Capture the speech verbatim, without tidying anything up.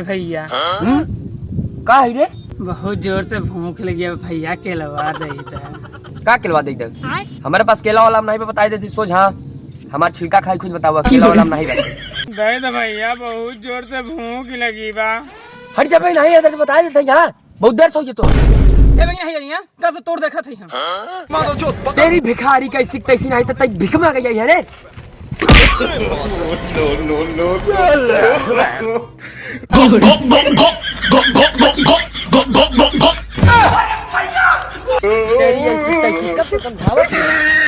भैया। हम्म? का है रे? बहुत जोर से भूख लगी है भैया, केलवा दे दे। का केलवा दे दे? हमारे पास केला वाला नहीं बा, बताई देती सोझ। हाँ, हमार छिलका खाई खुद बतावा, केला वाला नहीं बा। दे दे भैया, बहुत जोर से भूख लगी बा। हट जा भाई, नहीं है तो बता देते हैं। बहुत देर से हो गया तो। देबे नहीं है, कब तोड़ देखा थे हम। तेरी भिखारी कैसी तैसी नहीं तो तई भिख मांगे है रे। तेरी ऐसी तैसी कब से समझावत है?